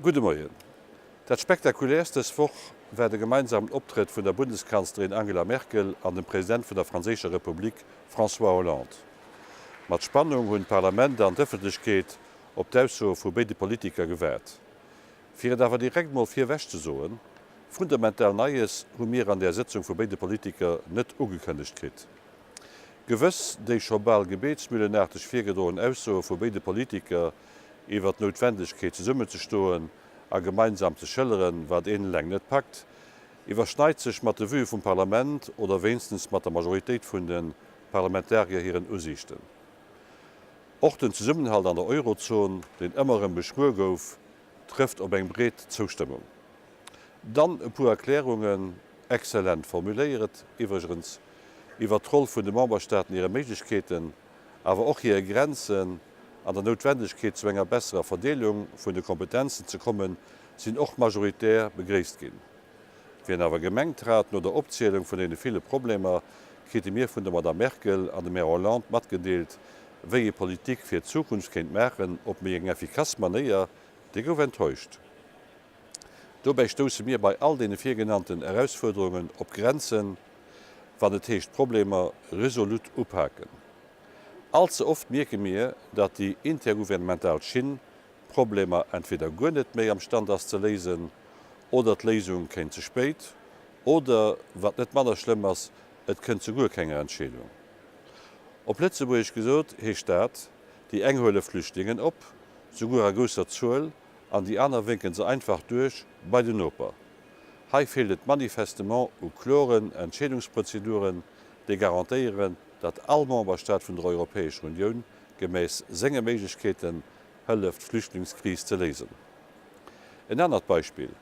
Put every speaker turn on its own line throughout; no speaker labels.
Gudde Moien. Dat spektakuläerst dës Woch war de gemeinsamen Optrëtt vun der Bundeskanzlerin Angela Merkel an dem President vun der franséischer Republik François Hollande. Mat Spannung hunn d'Parlament an d'Ëffentlechkeet op d'Aussoe vu béide Politiker gewaart. Fir et awer direkt mol virwech ze soen, Fundamental Neies hu mir an där Sëtzung vu béide Politiker net ugekënnegt kritt. Gewëss, déi scho bal gebetsmühlenaarteg virgedroen Aussoe vu béide Politiker iwwer d'Noutwendegkeet zesummenzestoen a gemeinsam ze schëlleren, wat een eleng net packt, iwwerschneit sech mat de Vuë vum Parlament oder wéinstens mat der Majoritéit vun de Parlamentarier hiren Usiichten. Och den Zesummenhalt an der Eurozon, deen ëmmer erëm beschwuer gouf, trëfft op eng breet Zoustëmmung. Dann e puer Erklärungen, exzellent formuléieret iwwregens, iwwert d'Roll vun de Memberstaaten, hire Méiglechkeeten, awer och hire Grenzen an der Noutwendegkeet zu enger besserer Verdeelung vun de Kompetenzen ze kommen, sinn och majoritär begréisst ginn. Wien awer gemengt hat, no der Opzielung vun deene ville Problemer, krite mir vun der Madame Merkel an dem Här Hollande matgedeelt, wéi ee Politik fir d'Zukunft kéint maachen op méi eng effikass Manéier, dee gouf enttäuscht. Dobäi stousse mir bei all deene virgenannten Erausfuerderungen op Grenzen, wann et heescht Problemer resolut upaken. All ze oft mierke mir, datt déi intergouvernemental Schinn d'Problemer entweder guer net méi am Stand ass ze léisen, oder d'Léisung kéint ze spéit, oder, wat net manner schlëmm ass, et kënnt zu guer kenger Entscheedung. Op Lëtzebuergesch gesot heescht dat, déi eng huele Flüchtlingen op, souguer a grousser Zuel, an déi aner wénken se einfach duerch bei den Noper. Hei feelt et manifestement u kloren Entscheedungsprozeduren, déi garantéieren, datt all Memberstaat vun der Europäescher Unioun gemäss senge Méiglechkeeten hëlleft d'Flüchtlingskris ze léisen. En anert Beispill,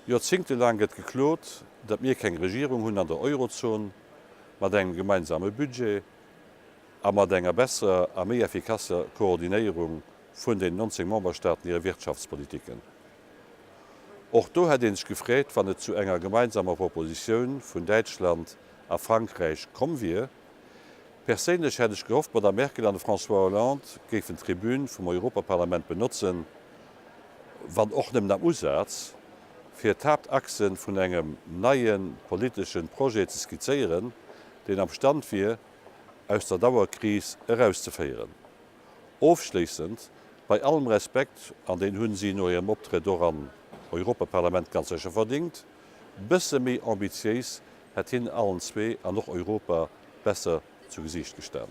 Joerzéngtelaang gëtt geklot, datt mir keng Regierung hunn an der Eurozon mat engem gemeinsame Budget a mat enger besserer a méi effikasser Koordinéierung vun den 19 Memberstaaten hire Wirtschaftspolitiken. Och do hätt ee sech gefreet, wann et zu enger gemeinsamer Propositioun vun Däitschland a Frankräich komm wier. Perséinlech hätt ech gehofft, d'Madame Merkel an de François Hollande géifen d'Tribün vum Europaparlament benotzen, wann och nëmmen am Usaz, fir d'Haaptachsen vun engem neie politesche Projet ze skizzéieren, deen am Stand wier, aus der Dauerkris erauszeféieren. Ofschléissend, bei allem Respekt, an deen hunn si no hirem Optrëtt och am Europaparlament ganz sécher verdingt, bësse méi ambitiéis hätt hinnen allen zwee an och Europa besser zu Gesiicht gestan.